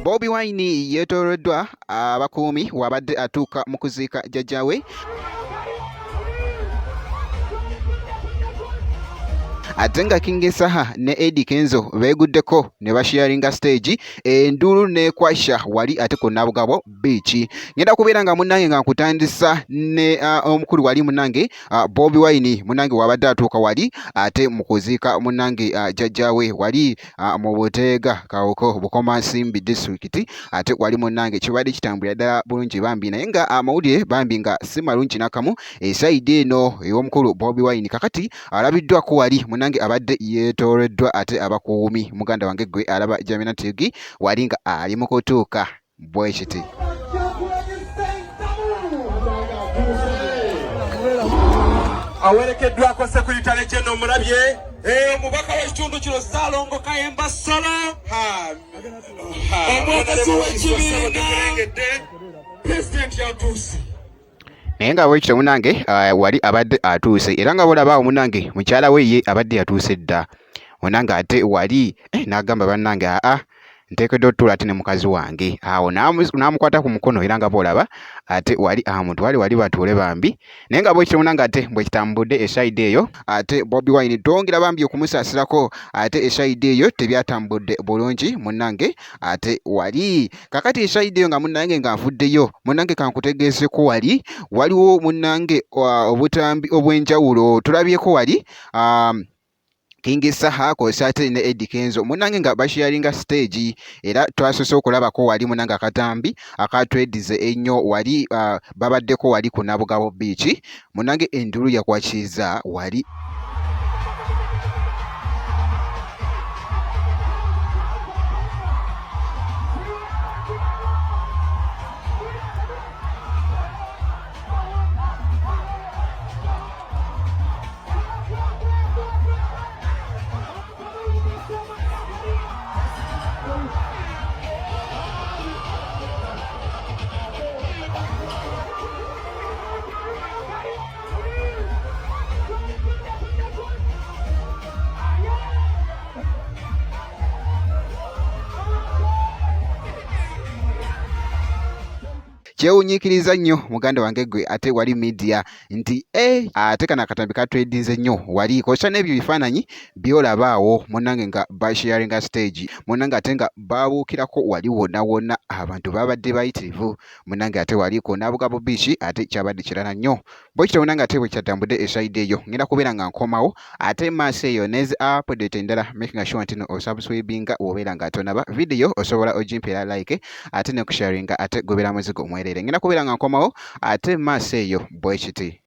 Bobi Wine yeetooloddwa abakuumi wabadde atuuka mu kuziika jjajjaawe. Ate nga King Saha ne Eddy Kenzo beeguddeko ne basharinga stage enduulu n'ekwasha wali ate ku Nabugabo Beach. Ngenda kubeera nga munnange nga nkutandisa ne omukulu wali munnange Bobi Wine munnange wabadde atuuka wali ate mu kuziika munnange jjajjaawe wali mu Buteega Kawoko Bukomansimbi disitulikiti ate wali munnange kibadde kitambulira ddala bulungi bambi, naye nga amawulire bambi nga si malungi n'akamu esayidi eno ey'omukulu Bobi Wine kakati alabiddwako wali munnange abadde yeetooloddwa ate abakuumi muganda wange gwe alaba Jamina Tigi wali nga ali mu kutuuka bwe kiti. Awerekeddwako Sekuritale General omulabye omubaka w'ekitundu kino Ssaalongo Kayemba Ssolo, omwogezi w'ekibiina Pulezidenti yatuuse. Naye nga bwekityo munange wali abadde atuuse era nga bolaba awo munange mukyala we ye abadde yatuuse dda munange ate wali n'agamba bannange aa nteekeddwa otutuula ate ne mukazi wange awo n'amukwata ku mukono era nga bw'olaba ate wali amutwale wali batuule bambi. Naye nga bwekityo munange ate bwe kitambudde esayidi eyo ate Bobi Wine twongera bambi okumusaasirako ate esayidi eyo tebyatambudde bulungi munnange ate wali kakati esayidi eyo nga munnange nga nvuddeyo munnange kankutegeezeko wali waliwo munnange obutambi obw'enjawulo tulabyeko wali King Saha kw'ossa ate ne Eddy Kenzo munnange nga basharinga stage era twasoose okulabako wali munnange akatambi akatwedize ennyo wali babaddeko wali ku Nabugabo Beach munnange enduulu yakwakiza wali. Kyewunyiikiriza nnyo muganda wange gwe ate wali media nti ate kano akatambi katwedinze nnyo wali kosa n'ebyo bifaananyi by'olaba awo munnange nga basharinga stage munnange ate nga babuukirako wali wonna wonna abantu babadde bayitirivu munnange ate wali ku Nabugabo Beach ate kyabadde kirala nnyo bwekityo munnange ate bwe kyatambudde esayidi eyo ngenda kubeera nga nkomawo ate maaso eyo nezi update endala making sure nti no osubscribinga wobeera nga tonaba video osobola ogimpeera like ate ne kusharinga ate gobera muzigo mwerere ngenda kubeera nga nkomawo ate maaso eyo bwekiti.